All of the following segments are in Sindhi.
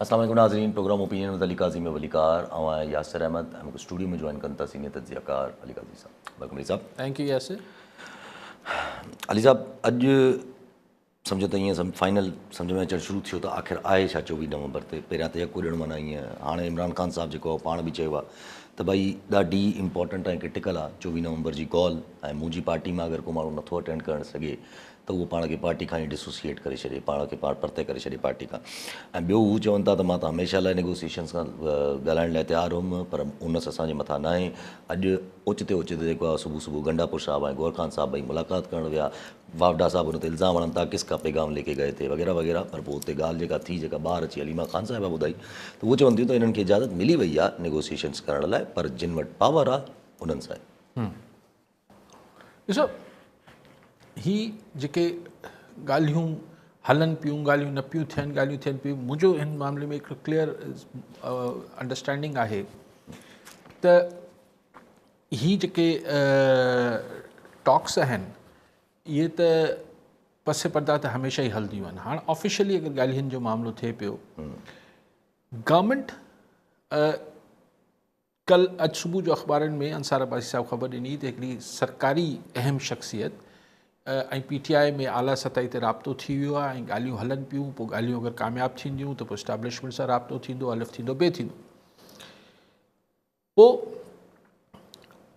السلام عليڪم ناظرين programme opinion with Ali Qazi ۾ وليڪار آئون آهيان ياسر احمد ۽ مونکي اسٽوڊيو ۾ جوائن ڪن ٿا سينيئر تجزيه ڪار علي قاضي صاحب welcome Ali صاحب. Thank you Yasir. Ali صاحب اڄ سمجهو ته ائين فائنل سمجهه ۾ اچڻ شروع ٿيو ته آخر آهي ڇا 24 نومبر تي پهريان ته يڪو ڏيڻ معنيٰ ائين هاڻي عمران خان صاحب جيڪو آهي پاڻ به چيو آهي ته ڀائي ڏاڍي امپورٽنٽ ۽ ڪرٽيڪل آهي 24 نومبر جي ڪال ۽ منهنجي پارٽي مان اگر ڪو ماڻهو نٿو اٽينڊ ڪرڻ سگهي ته اهو پاڻ کي پارٽي کان ئي ڊسوسيئيٽ ڪري ڇڏي، پاڻ کي پاڻ پرتي ڪري ڇڏي پارٽي کان. ۽ ٻيو هو چون ٿا ته مان ته هميشه لاء نيگوسيئيشنز کان ڳالهائڻ لاء تيار هيم پر اونس اسان جي مٿان ناهي. اڄ اوچتي اوچتي جيڪو آهي صبح صبح گنڊاپور صاحب ۽ گوهر خان صاحب ٻئي ملاقات ڪرڻ ويا. واوڊا صاحب ان تي الزام هڻن ٿا ڪس ڪا پيغام ليڪي گئي ٿي وغيره وغيره پر پوء اتي ڳالهه جيڪا ٿي جيڪا ٻاهر اچي عليما خان صاحبه ٻڌائي ته اهو چون ٿيون ته انهن کي اجازت ملي وئي آهي نيگوسيئيشنز ڪرڻ لاء پر جن وٽ پاور آهي انهن سان. ڏسو هي جيڪي ڳالهيون هلن پيون ڳالهيون نه پيون ٿين ڳالهيون ٿين پيون منهنجو هن معاملي ۾ هڪڙو ڪليئر انڊرسٽينڊنگ آهي ته هي جيڪي ٽاڪس آهن اهي ته پس پرده ته هميشه ئي هلنديون آهن هاڻ آفيشلي اگر ڳالهين جو معاملو ٿئي پيو گورنمينٽ ڪل اڄ صبح جو اخبارن ۾ انصار عباسي صاحب خبر ڏني ته هڪڙي سرڪاري اهم شخصيت ۽ پي ٽي آء ۾ اعليٰ سطحي تي رابطو ٿي ويو آهي ۽ ڳالهيون هلن پيون پوء ڳالهيون اگر ڪامياب ٿينديون ته پوء اسٽيبلشمينٽ سان رابطو ٿيندو الف ٿيندو بي ٿيندو پوء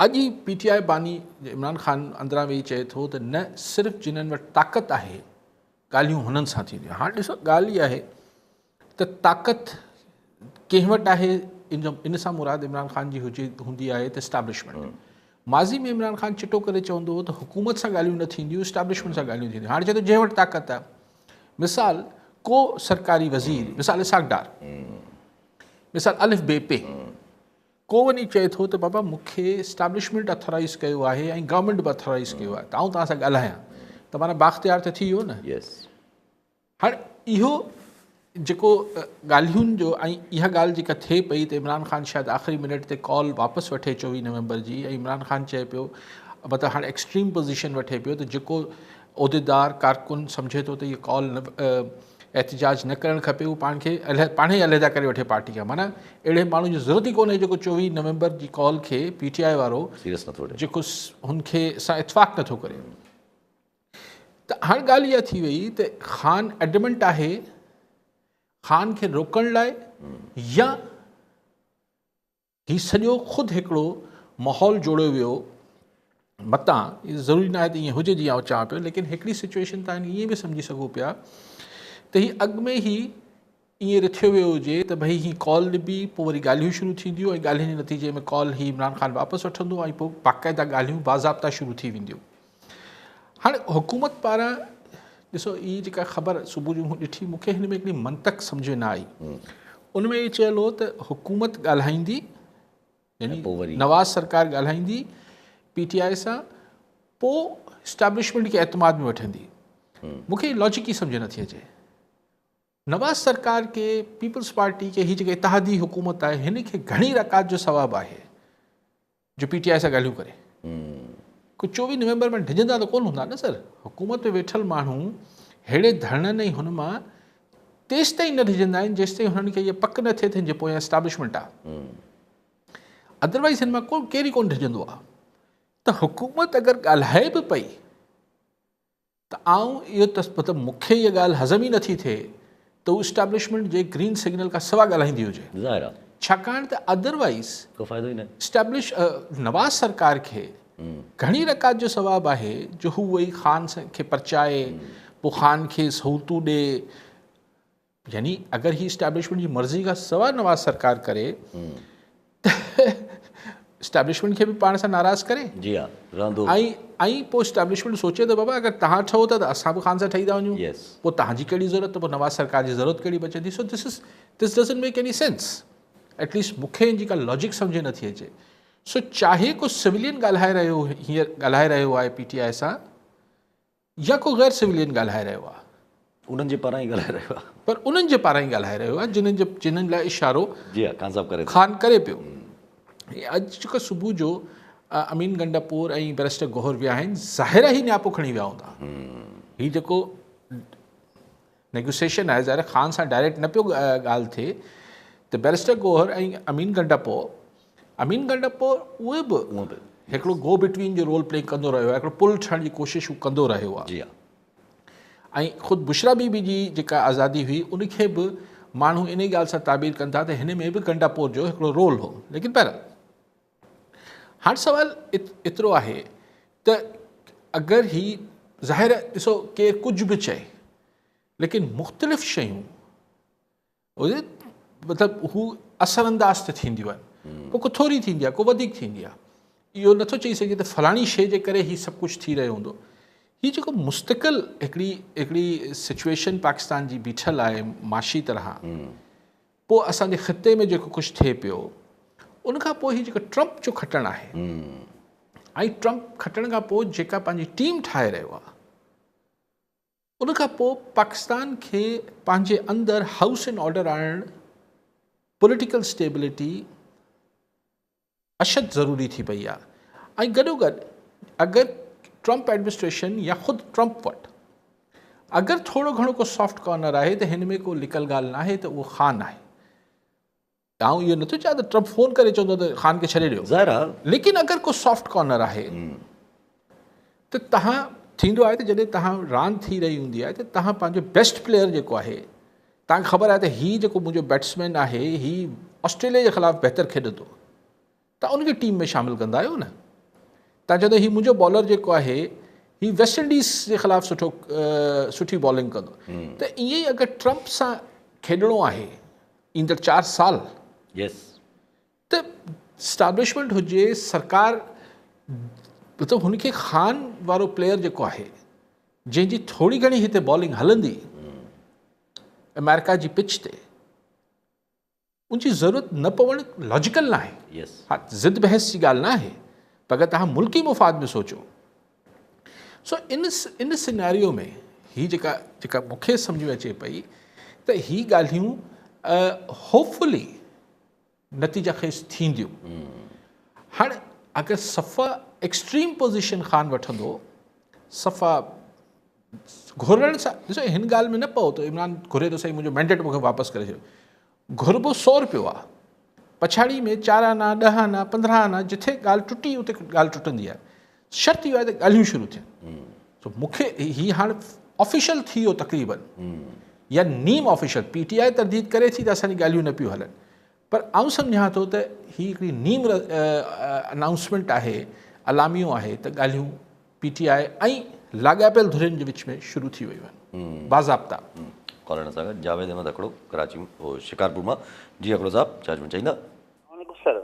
اڄ ئي پي ٽي آء باني عمران خان اندران ويهي چئي ٿو ته نه صرف جنھن وٽ طاقت آهي ڳالهيون هنن سان ٿينديون هاڻ ڏسو ڳالهه اها آهي ته طاقت ڪنهن وٽ آهي ان سان مراد عمران خان جي هجي هوندي آهي ته اسٽيبلشمينٽ ماضي ۾ عمران خان چٽو ڪري چوندو هو ته حڪومت سان ڳالهيون نه ٿينديون اسٽيبلشمينٽ سان ڳالهيون ٿينديون هاڻي چئي ٿو جنهن وٽ طاقت آهي مثال ڪو سرڪاري وزير مثال اسحاق ڊار مثال الف بي پي ڪو وڃي چئي ٿو ته بابا مون کي اسٽيبلشمينٽ اٿورائز ڪيو آهي ۽ گورنمينٽ به اٿورائز ڪيو آهي ته آئون توهان سان ڳالهايان ته معنيٰ بااختيار ته ٿي ويو نه هاڻ اهو جيڪو ڳالهين جو ۽ اها ڳالهه جيڪا ٿئي پئي ته عمران خان شايد آخري منٽ تي ڪال واپس وٺي 24 نومبر جي ۽ عمران خان چئي پيو مطلب هاڻ ايڪسٽريم پوزيشن وٺي پيو ته جيڪو عهديدار ڪارڪن سمجهي ٿو ته اهي ڪال نه احتجاج نه ڪرڻ کپي هو پاڻ کي پاڻ ئي علحده ڪري وٺي پارٽي کان معنيٰ اهڙي ماڻهو جي ضرورت ئي ڪونهي جيڪو 24 نومبر جي ڪال کي پي ٽي آء وارو سيريس نٿو وٺي جيڪو هن کي سان اتفاق نٿو ڪري ته هاڻ ڳالهه اها ٿي وئي ته خان ايڊمنٽ آهي خان کي روڪڻ لاء يا هي سڄو خود هڪڙو ماحول جوڙيو ويو متان ضروري ناهي ته ائين هجي جيئن آئون چوان پيو ليڪن هڪڙي سچويشن تان ائين به سمجهي سگهو پيا ته هي اڳ ۾ ئي ائين رٿيو ويو هجي ته ڀئي هي ڪال ڏبي پوء وري ڳالهيون شروع ٿينديون ۽ ڳالهين جي نتيجي ۾ ڪال هي عمران خان واپس وٺندو ۽ پوء باقاعده ڳالهيون باضابطا شروع ٿي وينديون. هاڻي حڪومت پاران ڏسو هي جيڪا خبر صبح جو مون ڏٺي مون کي هن ۾ هڪڙي منطق سمجهه ۾ نه آئي. ان ۾ اهو چيل هو ته حڪومت ڳالهائيندي يعني نواز سرڪار ڳالهائيندي پي ٽي آء سان پوء اسٽيبلشمينٽ کي اعتماد ۾ وٺندي. مون کي لاجڪ ئي سمجهه نٿي اچي. نواز سرڪار کي پيپلز پارٽي کي هي جيڪا اتحادي حڪومت آهي هن کي گهڻي رڪعت جو ثواب آهي جو پي ٽي آء سان ڳالهيون ڪري ڪو 24 نومبر ۾ ڊڄندا ته ڪونه هوندا نه سر حڪومت ۾ ويٺل ماڻهو ههڙي ڌرڻن ۽ هن مان تيستائين نه ڊڄندا آهن جيستائين هنن کي اها پڪ نه ٿئي ته هن جي پويان اسٽابلشمينٽ آهي ادروائز هن مان ڪو ڪير ئي ڪونه ڊڄندو آهي ته حڪومت اگر ڳالهائي به پئي ته آئون اهو ته مطلب مون کي اها ڳالهه هضم ئي نٿي ٿئي ته هو اسٽيبلشمينٽ جي گرين سگنل کان سوا ڳالهائيندي هجي. ظاهر آهي. ڇاڪاڻ ته ادروائيز ڪو فائدو ئي ناهي. اسٽيبلش نواز سرڪار کي گهڻي رڪعت جو ثواب آهي جو هو وئي خان کي پرچائي پوء خان کي سهولتون ڏي يعني اگر هي اسٽيبلشمينٽ جي مرضي کان سوا نواز سرڪار ڪري ته اسٽيبلشمينٽ کي به پاڻ سان ناراض ڪري. جي ها رهندو. ۽ ۽ پوء اسٽيبلشمينٽ سوچي ته بابا اگر توهان ٺهو ٿا ته اسان به خان سان ٺهي ٿا وڃون. Yes. پوء توهان جي ڪهڙي ضرورت ته پوء نواز سرڪار جي ضرورت ڪهڙي بچي ٿي. So this is this doesn't make any sense. At least مون کي ان جي ڪا لاجڪ سمجهه نه ٿي اچي. سو چاهي ڪو سولين ڳالهائي رهيو هينئر ڳالهائي رهيو آهي پي ٽي آء سان يا ڪو غير سولين ڳالهائي رهيو آهي. انهن جي پاران ئي ڳالهائي رهيو آهي. پر انهن جي پاران ئي ڳالهائي رهيو آهي جنهن جي جنهن لاء اشارو جي ها خان صاحب ڪري ٿو. خان ڪري پيو. اڄ جيڪو صبح جو امين گنڊاپور ۽ بئريسٽر گوهر ويا آهن ظاهر آهي هي نياپو کڻي ويا هوندا. هي جيڪو نيگوسيشن آهي ظاهر خان سان ڊائريڪٽ نه پيو ڳالهه ٿئي ته بئريسٽر گوهر ۽ امين گنڊاپور امين گنڊاپور اهي به هڪڙو گو بٽوين جو رول پلي ڪندو رهيو آهي، هڪڙو پل ٺهڻ جي ڪوشش هو ڪندو رهيو آهي. جي ها. ۽ خود بشريٰ بي بي جي جيڪا آزادي هئي ان کي به ماڻهو انهي ڳالهه سان تعبير ڪن ٿا ته هن ۾ به گنڊاپور جو هڪڙو رول هو. ليڪن بهرحال هاڻ سوال ايترو آهي ته اگر هي ظاهر ڏسو ڪير ڪجهه به چئي ليڪن مختلف شيون مطلب هو اثر انداز ته ٿينديون آهن، ڪو ڪو ٿوري ٿيندي آهي، ڪو وڌيڪ ٿيندي آهي. اهو نٿو چئي سگهجي ته فلاڻي شيء جي ڪري هي سڀ ڪجهه ٿي رهيو هوندو. هي جيڪو مستقل هڪڙي هڪڙي سچويشن پاڪستان جي بيٺل آهي معاشي طرح، پوء اسان جي خطي ۾ جيڪو ڪجهه ٿئي پيو، ان کان پوء هي جيڪو ٽرمپ جو کٽڻ آهي ۽ ٽرمپ کٽڻ کان پوء جيڪا پنهنجي ٽيم ٺاهي رهيو آهي، ان کان پوء پاڪستان کي پنهنجي اندر هائوس ان آرڊر آڻڻ، پوليٽيڪل اسٽيبلٽي اشد ضروري ٿي پئي آهي ۽ گڏوگڏ اگر ٽرمپ ايڊمنسٽريشن يا خود ٽرمپ وٽ اگر ٿورو گهڻو ڪو سافٽ ڪارنر آهي ته هن ۾ ڪو لڪل ڳالهه ناهي ته اهو خان آهي. آئون اهو نٿو چاهيان ته ٽرمپ فون ڪري چوندو ته خان کي ڇڏي ڏيو، ظاهر آهي. ليڪن اگر ڪو سافٽ ڪارنر آهي ته تهان ٿيندو آهي ته جڏهن تهان راند ٿي رهي هوندي آهي ته تهان پنهنجو بيسٽ پليئر جيڪو آهي تهان کي خبر آهي ته هي جيڪو منهنجو بيٽسمين آهي هي آسٽريليا جي خلاف بهتر کيڏندو ته ان کي ٽيم ۾ شامل ڪندا آهيو نه. تهان چوندو هي منهنجو بالر جيڪو آهي هي ويسٽ انڊيز جي خلاف سٺو سٺي بالنگ ڪندو ته ائين ئي اگر ٽرمپ سان کيڏڻو آهي ايندڙ 4 سال يس ته اسٽابلشمينٽ هجي سرڪار مطلب هن کي خان وارو پليئر جيڪو آهي جنهن جي ٿوري گهڻي هتي بالنگ هلندي امريڪا جي پچ تي ان جي ضرورت نه پوڻ لاجيڪل نه آهي. يس ها ضد بحث جي ڳالهه نه آهي پر اگر توهان ملڪي مفاد ۾ سوچو سو ان ان سيناريو ۾ هي جيڪا جيڪا مون کي سمجهه ۾ اچي پئي ته هي ڳالهيون هوپفلي نتيجا خيز ٿينديون. هاڻ اگر صفا ايڪسٽريم پوزيشن خان وٺندو صفا گهرڻ سان ڏسو هن ڳالهه ۾ نه پئو ته عمران گهري ٿو سائين منهنجو مينڊيٽ مون کي واپس ڪري ڇڏيو. گهربو 100 روپيو آ، پڇاڙي ۾ 4 آنا، 10 آنا، 15 آنا جٿي ڳالهه ٽٽي اتي ڳالهه ٽٽندي آهي. شرط اهو آهي ته ڳالهيون شروع ٿين. سو مون کي هي هاڻ آفيشل ٿي ويو تقريبن يا نيم آفيشل، پي ٽي آء ترديد ڪري ٿي ته اسان جي ڳالهيون نه پيون هلن پر آئون سمجهان ٿو ته هي هڪڙي نيم انائونسمينٽ آهي، علاميو آهي ته ڳالهيون پي ٽي آء ۽ لاڳاپيل ڌرين جي وچ ۾ شروع ٿي ويون آهن باضابطا. ڪالر سان گڏ جاويد احمد هڪڙو ڪراچي شڪارپور مان جي هڪڙو صاحب ڇا چوڻ چاهيندا. السلام عليڪم سر.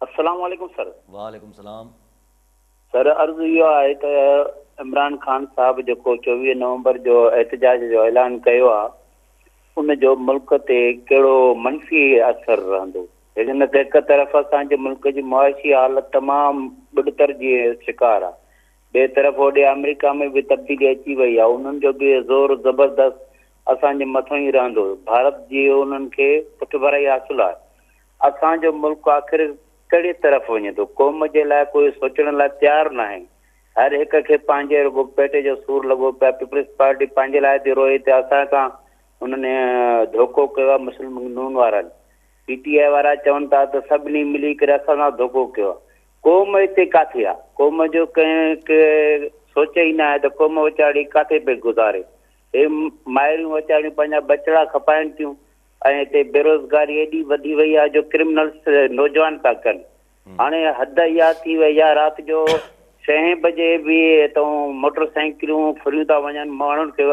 السلام عليڪم سر. وعليڪم سلام. سر عرض اهو آهي ته عمران خان صاحب جيڪو 24 نومبر جو احتجاج جو اعلان ڪيو آهي ان جو ملڪ تي ڪهڙو منفي اثر رهندو؟ هن ته هڪ طرف اسان جي ملڪ جي معاشي حالت تمام ٻڏتر جي شڪار آ، ٻئي طرف هوڏي آمريڪا ۾ به تبديلي اچي وئي آ، انهن جو به زور زبردست اسان جي مٿان ئي رهندو، ڀارت جي انهن کي پٺڀرائي حاصل آهي، اسان جو ملڪ آخر ڪهڙي طرف وڃي ٿو، قوم جي لاء ڪوئي سوچڻ لاء تيار ناهي، هر هڪ کي پنهنجي رڳو پيٽ جو سور لڳو پيو آ، پيپلز پارٽي پنهنجي لاء ٿي روئي ته اسان سان انهن ڌوڪو ڪيو آ مسلم نون وارن. پي ٽي آء وارا چون ٿا ته سڀني ملي ڪري اسان سان ڌوڪو ڪيو آهي. قوم هتي ڪاٿي آهي؟ قوم جو ڪنهن کي سوچ ئي ناهي ته قوم ويچاري ڪاٿي پئي گذاري. هي مائريون ويچاريون پنهنجا ٻچڙا کپائين ٿيون ۽ هتي بيروزگاري ايڏي وڌي وئي آهي جو ڪرمنلز نوجوان پيا ڪن. هاڻي حد اها ٿي وئي آهي رات جو ڇهين بجي به هتون موٽر سائيڪلون ڦريون ٿا وڃن ماڻهن کي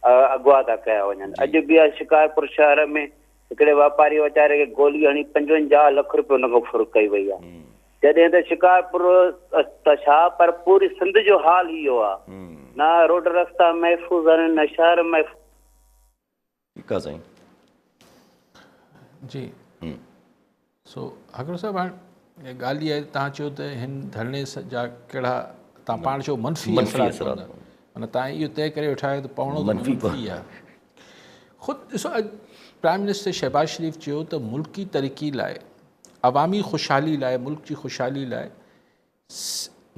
اغوا ٿا ڪيا وڃن. اڄ به شڪارپور شهر ۾ هڪڙي واپاري ويچاري کي گولي هڻي 55 لک روپيو ان کان ڦر ڪئي وئي آهي. جڏهن ته شڪارپور ته ڇا پر پوري سنڌ جو حال اهو آهي. نه روڊ رستا محفوظ آهن نه شهر محفوظ. ٺيڪ آ سائين. جي سو هڪڙو صاحب هاڻ ڳالهه اها آهي ته توهان چيو ته هن ڌرڻي جا ڪهڙا توهان پاڻ چيو منفي اثرات پوندا معنيٰ توهان اهو طئي ڪري ويٺا آهيو ته پوڻو ته منفي آهي. خود ڏسو اڄ پرائم منسٽر شهباز شريف چيو ته ملڪي ترقي لاء عوامي خوشحالي لاء ملڪ جي خوشحالي لاء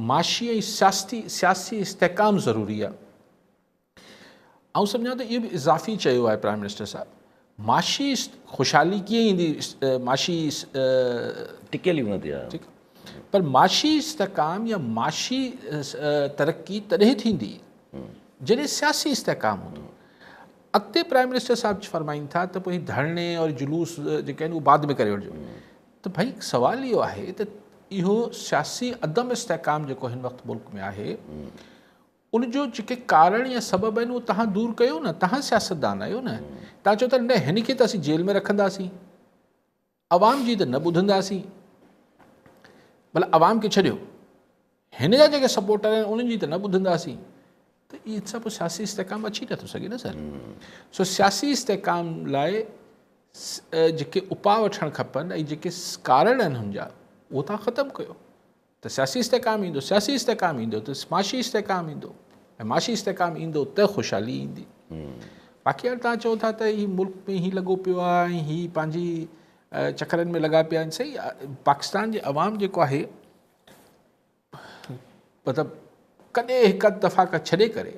معاشي ۽ سياسي استحڪام ضروري آهي. آئون سمجهان ٿو اهو به اضافي چيو آهي پرائم منسٽر صاحب معاشي خوشحالي ڪيئن ايندي معاشي ٽڪيل ئي ان تي آهي ٺيڪ پر معاشي استحڪام يا معاشي ترقي تڏهن ٿيندي جڏهن سياسي استحڪام هوندو. اڳتي پرائم منسٽر صاحب فرمائين ٿا ته پوء هي ڌرڻي اور جلوس جيڪي آهن اهو بعد ۾ ڪري وٺجو ته ڀائي سوال اهو آهي ته اهو سياسي عدم استحڪام جيڪو هن وقت ملڪ ۾ آهي ان جو جيڪي ڪارڻ يا سبب آهن اهو تهان دور ڪيو نه، تهان سياستدان آهيو نه، تهان چئو ٿا نه هن کي ته اسين جيل ۾ رکنداسين، عوام جي ته نه ٻڌنداسين، ڀلا عوام کي ڇڏيو هن جا جيڪي سپورٽر آهن انهن جي ته نه ٻڌنداسين ته ان سان پوء سياسي استحڪام اچي نٿو سگهي نه سر. سو سياسي استحڪام لاء جيڪي اپاء وٺڻ کپن ۽ جيڪي ڪارڻ آهن هن جا اهو تهان ختم ڪيو. ته سياسي استحڪام ايندو، سياسي استحڪام ايندو ته معاشي استحڪام ايندو ۽ معاشي استحڪام ايندو ته خوشحالي ايندي. باقي هاڻي توهان چئو ٿا ته هي ملڪ ۾ هي لڳو پيو آهي ۽ هي پنهنجي چڪرن ۾ لڳا پيا آهن. صحيح پاڪستان جي عوام جيڪو آهي مطلب ڪڏهن هڪ اڌ دفعا کان ڇڏي ڪري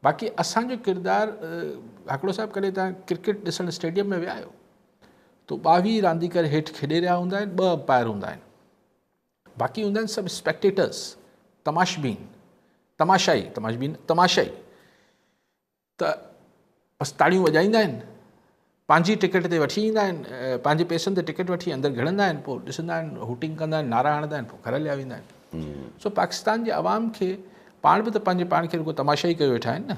باقي اسان جو ڪردار هاڪڙو صاحب ڪڏهن توهان ڪرڪيٽ ڏسڻ اسٽيڊيم ۾ ويا آهيو ته 22 رانديگر هيٺ کيڏي رهيا هوندا آهن، 2 امپائر هوندا آهن، باقي هوندا آهن سڀ اسپيڪٽيٽرس، تماشبين، تماشائي، تماشبين تماشائي ته بس تاڙيون وڄائيندا آهن، پنهنجي ٽڪيٽ تي وٺي ايندا آهن، پنهنجي پئسن تي ٽڪيٽ وٺي اندر گهڙندا آهن، پوء ڏسندا آهن، هوٽنگ ڪندا آهن، نعرا هڻندا آهن، پوء گهر هليا ويندا آهن. سو پاڪستان جي عوام کي پاڻ به ته پنهنجي پاڻ کي رڳو تماشائي ڪيو ويٺا آهن نه،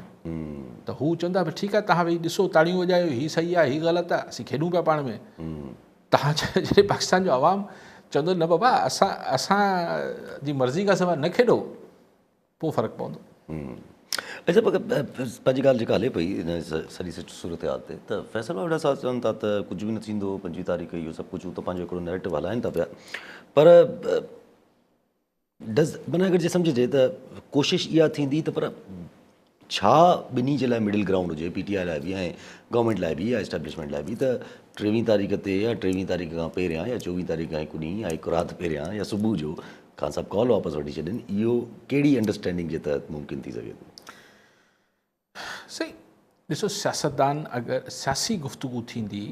ته هو چوندا به ٺيڪ آهي توهان ويهي ڏسو، تاڙيون وڄايو، هي صحيح آهي، هي غلط آهي، اسين کيڏون پيا پاڻ ۾. توهان جڏهن پاڪستان جو عوام چوندو نه بابا اسان اسان جي مرضي کان سواء نه کيڏو پوء فرق پوندو. اچا پر پنهنجي ڳالهه جيڪا هلي پئي ان سڄي صورتحال تي ته فيصل واوڊا صاحب چون ٿا ته ڪجهه به نه ٿيندو 25 تاريخ اهو سڀ ڪجهه هو ته پنهنجو هڪڙو نيريٽو هلائن ٿا پيا پر ڊز معنيٰ اگر جي سمجهجي ته ڪوشش اها ٿيندي ته پر ڇا ٻنهي جي لاء مڊل گرائونڊ هجي پي ٽي آء لاء به ۽ گورنمينٽ لاء به يا اسٽيبلشمينٽ لاء به ته 23 تاريخ تي يا 23 تاريخ کان پهريان يا 24 تاريخ کان هڪ ڏينهن يا هڪ رات پهريان يا صبح جو خان صاحب ڪال واپس وٺي ڇڏين اهو ڪهڙي انڊرسٽينڊنگ جي تحت ممڪن ٿي سگهي ٿو؟ سائين ڏسو سياستدان اگر سياسي گفتگو ٿيندي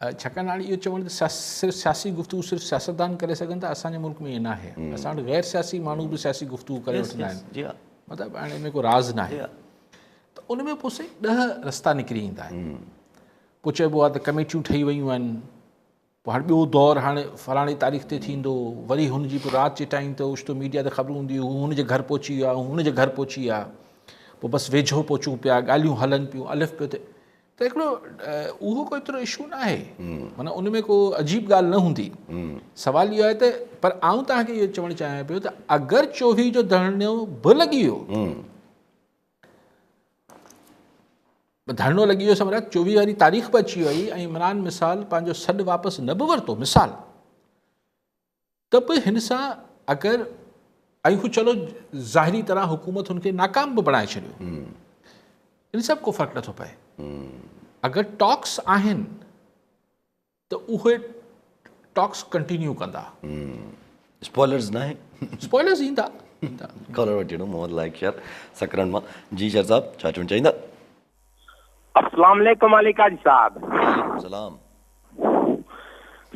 ڇاڪاڻ هاڻي اهو چوڻ ته صرف سياسي گفتگو صرف سياستدان ڪري سگهن ٿا اسان جي ملڪ ۾ ائين ناهي اسان وٽ غير سياسي ماڻهو به سياسي گفتگو ڪري وٺندا آهن مطلب هاڻي ان ۾ ڪو راز ناهي ته ان ۾ پوء سائين 10 رستا نڪري ايندا آهن پوء چئبو آهي ته ڪميٽيون ٺهي ويون آهن پوء هاڻي ٻيو دور هاڻي فلاڻي تاريخ تي ٿيندو، وري هن جي پوء رات جي ٽائيم تي اوچتو ميڊيا تي خبرون هونديون هو هن جي گهر پهچي ويو آهي، هو هن جي گهر پهچي ويا، پوء بس ويجهو پهچون پيا، ڳالهيون هلن پيون، الف پيو ٿئي ته هڪڙو اهو ڪو ايترو اشو نه آهي، معنيٰ ان ۾ ڪو عجيب ڳالهه نه هوندي. سوال اهو آهي ته پر آئون توهان کي اهو چوڻ چاهيان پيو ته اگر 24 جو ڌرڻو به لڳي ويو، ڌرڻو لڳي ويو سمجهه 24 واري تاريخ به اچي وئي ۽ عمران مثال پنهنجو سڏ واپس نه به ورتو مثال ته به هن سان اگر ۽ هو چلو ظاهري طرح حڪومت هن کي ناڪام به بڻائي ڇڏيو ان سان ڪو فرق نٿو پئي. اگر ٽاڪس آهن ته اهي ٽاڪس ڪنٽينيو ڪندا. اسپوائلرز ناهي. اسپوائلرز ايندا. ڪالر وٺي وٺو محمد لائق شر سڪرنڊ مان. جي شر صاحب ڇا چوڻ چاهيندا. السلام عليڪم علي قاضي صاحب. وعليڪم السلام.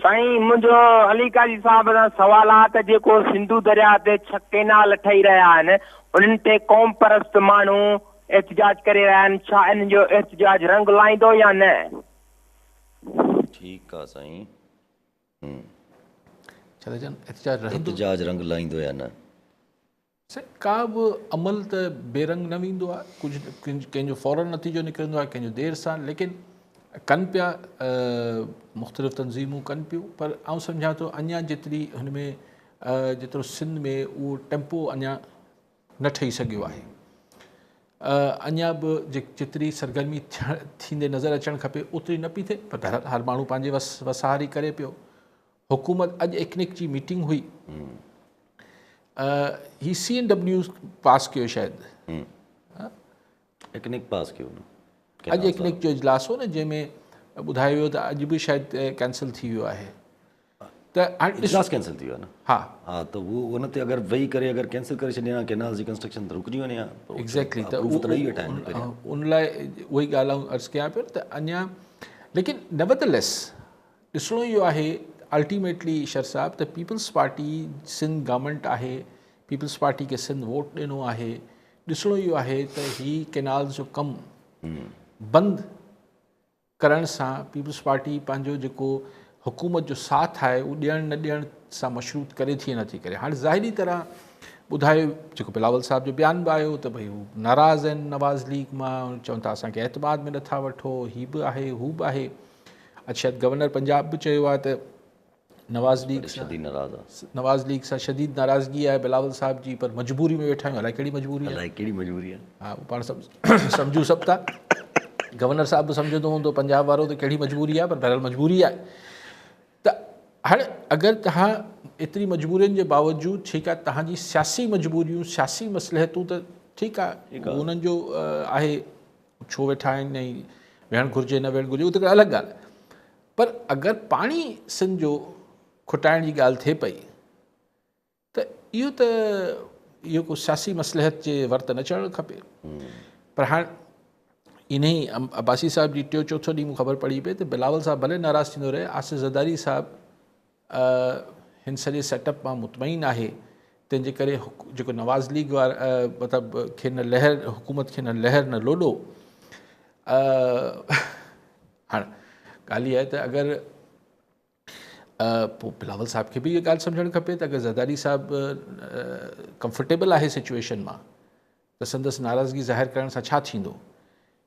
سائين منهنجو علي قاضي صاحب سان سوال آ ته جيڪو سنڌو درياء تي 6 ڪينال ٺهي رهيا آهن انهن تي قوم پرست ماڻهو احتجاج ڪري رهيا آهن ڇا انهن جو احتجاج رنگ لائيندو يا نه؟ ٺيڪ آ سائين. ڇا ٿا چون احتجاج رهندو؟ احتجاج رنگ لائيندو يا نه؟ سائين ڪا به عمل ته بي رنگ نه ويندو آ، ڪجهه ڪنهن جو فورن نتيجو نڪرندو آ ڪنهن جو دير سان، ليڪن ڪن پيا مختلف تنظيمون ڪن پيون، پر آئون سمجهان ٿو اڃا جيتري هن ۾ جيترو سنڌ ۾ اهو ٽيمپو اڃا نه ٺهي سگهيو آهي، اڃا به جيتري سرگرمي ٿيڻ ٿيندي نظر اچڻ کپي اوتري نه پئي ٿئي، پر بهرحال هر ماڻهو پنهنجي وس وسهاري ڪري پيو. حڪومت اڄ ايڪنڪ جي ميٽنگ هئي، هي سي اين ڊبليو پاس ڪيو شايد ايڪنڪ پاس ڪيو اڄ ايڪنڪ جو اجلاس هو نه، جنهن ۾ ٻڌايو ويو ته اڄ به شايد ڪينسل ٿي ويو آهي. ته هاڻي ڏسو اجلاس ڪينسل ٿي ويو آهي نه. ها. ها ته هو ان تي اگر ويهي ڪري اگر ڪينسل ڪري ڇڏين ها ڪينالز جي ڪنسٽرڪشن ته رڪجي وڃي ها پر ايگزيڪٽلي ته اپروو ته ڏئي ويٺا آهن پهريان. ان لاء اها ئي ڳالهه آئون عرض ڪيان پيو ته اڃا ليڪن نيوردليس ڏسڻو اهو آهي الٽيميٽلي شر صاحب ته پيپلز پارٽي سنڌ گورنمينٽ آهي پيپلز پارٽي کي سنڌ ووٽ ڏنو آهي ڏسڻو اهو آهي ته هي ڪينالز جو ڪم بند ڪرڻ سان پيپلز پارٽي پنهنجو جيڪو حڪومت جو ساٿ آهي اهو ڏيڻ نه ڏيڻ سان مشروط ڪري ٿي يا نٿي ڪري. هاڻي ظاهري طرح ٻڌايو جيڪو بلاول صاحب جو بيان به آيو ته ڀئي هو ناراض آهن نواز ليگ مان، چون ٿا اسان کي اعتماد ۾ نٿا وٺو، هي به آهي هو به آهي. اڄ شايد گورنر پنجاب به چيو آهي ته نواز ليگ سان شديد ناراض آ. نواز ليگ سان شديد ناراضگي آهي بلاول صاحب جي پر مجبوري ۾ ويٺا آهيون الائي ڪهڙي مجبوري آهي. الائي ڪهڙي مجبوري آهي. ها اهو پاڻ سمجهون سڀ ٿا. گورنر صاحب به سمجهندو هوندو پنجاب وارو ته ڪهڙي مجبوري آهي پر بهرحال مجبوري آهي ته هاڻي اگر توهان ايتري مجبورين جي باوجود ٺيڪ آهي توهان جي سياسي مجبوريون سياسي مصلحتون ته ٺيڪ آهي انهن جو آهي ڇو ويٺا آهن ۽ ويهڻ گهرجي نه ويهڻ گهرجي اهو ته الڳ ڳالهه آهي پر اگر پاڻي سنڌ جو کٽائڻ جي ڳالهه ٿئي پئي ته اهو ته اهو ڪو سياسي مصلحت جي ور ته نه چڙهڻ کپي. پر هاڻ انهي عباسي صاحب جي ٽيو چوٿو ڏينهن مون خبر پڙي پئي ته بلاول صاحب ڀلي ناراض ٿيندو رهي، آصف زرداري صاحب هن سڄي سيٽ اپ مان مطمئن آهي، تنهن جي ڪري جيڪو نواز ليگ وارا مطلب کي نه لهر حڪومت کي نه لهر نه لوڏو. هاڻ ڳالهه اها آهي ته اگر پوء بلاول صاحب کي به اها ڳالهه سمجهڻ کپي ته اگر زرداري صاحب ڪمفرٽيبل آهي سچويشن مان ته سندس ناراضگي ظاهر ڪرڻ سان ڇا ٿيندو.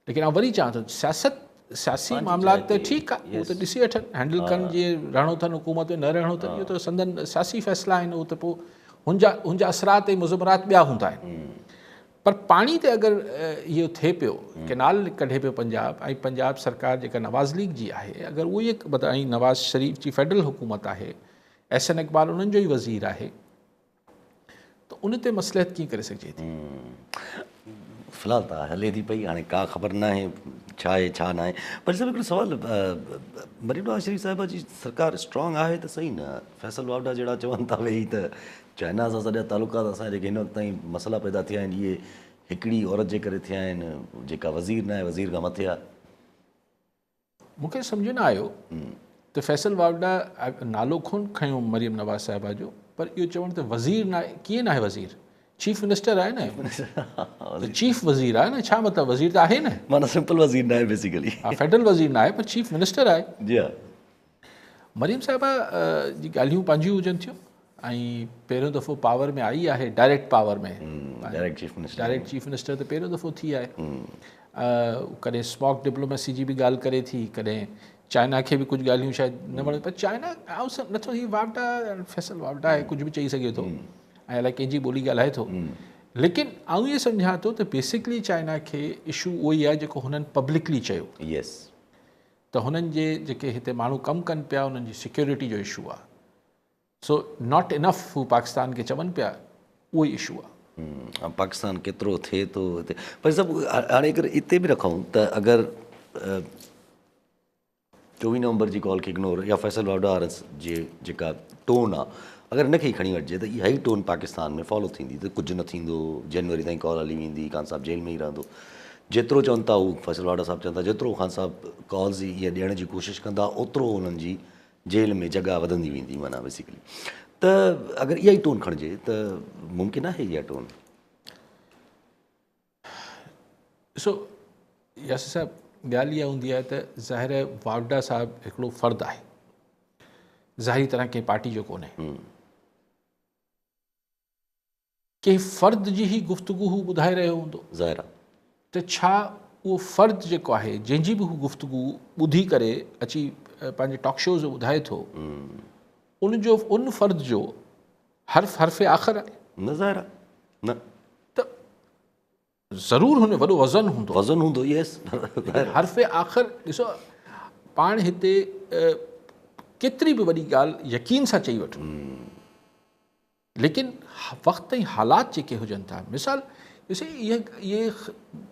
ليڪن آئون وري چوان ٿو سياست سياسي معاملات ته ٺيڪ آهي اهو ته ڏسي وٺن هينڊل ڪن جيئن رهڻو اٿن حڪومت ۾ نه رهڻو اٿن اهو ته سندن سياسي فيصلا آهن اهو ته پوء هن جا هن جا اثرات ۽ مضمرات ٻيا هوندا آهن. پر پاڻي تي اگر اهو ٿئي پيو، ڪينال ڪڍي پيو پنجاب ۽ پنجاب سرڪار جيڪا نواز ليگ جي آهي اگر اهو ئي مطلب ۽ نواز شريف جي فيڊرل حڪومت آهي، احسن اقبال انهن جو ئي وزير آهي ته ان تي مصلحت ڪيئن ڪري سگهجي ٿي؟ في الحال ته هلي ٿي پئي هاڻي ڪا خبر ناهي ڇا آهي ڇا ناهي پر صاحب هڪڙو سوال مريم نواز شريف صاحبه جي سرڪار اسٽرانگ آهي ته صحيح نه فيصل واوڊا جهڙا چون ٿا ويهي ته چائنا سان سڄا تعلقات اسان جا جيڪي هن وقت تائين مسئلا پيدا ٿيا آهن اهي هڪڙي عورت جي ڪري ٿيا آهن جيڪا وزير ناهي وزير کان مٿي آهي. مون کي سمجهه نه آيو ته فيصل واوڊا نالو ڪونه کنيو مريم نواز صاحبه جو پر اهو چوڻ ته وزير ناهي ڪيئن ناهي وزير چيف منسٽر آهي نه ته چيف وزير آهي نه ڇا مطلب وزير ته آهي نه معنيٰ سمپل وزير ناهي بيسيڪلي ها فيڊرل وزير ناهي پر چيف منسٽر آهي جي ها مريم صاحبه جي ڳالهيون پنهنجيون هجن ٿيون ۽ پهريون دفعو پاور ۾ آئي آهي direct power ۾ direct chief minister direct chief minister ته پهريون دفعو ٿي آهي ڪڏهن اسماڪ ڊپلوميسي جي به ڳالهه ڪري ٿي ڪڏهن چائنا کي به ڪجهه ڳالهيون شايد نه وڻيون پر چائنا آئون نٿو هي واوڊا فيصل واوڊا آهي ڪجهه به چئي سگهي ٿو ۽ الائي ڪنهن جي ٻولي ڳالهائي ٿو ليڪن آئون اهو سمجهان ٿو ته بيسڪلي چائنا کي اشو اهو ئي آهي جيڪو هنن پبلڪلي چيو يس ته هنن جي جيڪي هتي ماڻهو ڪم ڪن پيا انهن جي سيڪيورٽي جو اشو آ سو not enough هو پاڪستان کي چون پيا اهو ئي اشو آ. پاڪستان ڪيترو ٿئي ٿو هتي پر سڀ هاڻي اگر اتي به رکون ته اگر 24 نومبر جي ڪال کي اگنور يا فيصل واوڊا جي جيڪا ٽون آ اگر ان کي ئي کڻي وٺجي ته اها ئي ٽون پاڪستان ۾ فالو ٿيندي ته ڪجهه نه ٿيندو، جنوري تائين ڪال هلي ويندي، خان صاحب جيل ۾ ئي رهندو. جيترو چون ٿا هو فيصل واوڊا صاحب چون ٿا جيترو خان صاحب ڪالز اها ڏيڻ جي ڪوشش ڪندا اوترو انهن جي جيل ۾ جڳهه وڌندي ويندي معنيٰ بيسيڪلي ته اگر اها ئي ٽون کڻجي ته ممڪن آهي اها ٽون؟ ڏسو ياسر صاحب ڳالهه اها هوندي آهي ته ظاهر آهي واوڊا صاحب هڪڙو فرد آهي ظاهري طرح ڪنهن پارٽي جو ڪونهي ڪنهن فرد جي هي گفتگو هو ٻڌائي رهيو هوندو ظاهر آهي ته ڇا اهو فرد جيڪو آهي جنهن جي به هو گفتگو ٻڌي ڪري اچي پنهنجي ٽاڪ شوز ۾ ٻڌائي ٿو ان جو ان فرد جو حرف حرف آخر آهي نه ظاهر آهي نه ته ضرور هن وڏو وزن هوندو وزن هوندو يس حرف آخر ڏسو پاڻ هتي ڪيتري به وڏي ڳالهه يقين سان چئي وٺون ليڪن وقت ۽ حالات جيڪي هجن ٿا مثال ڏسي اهي اهي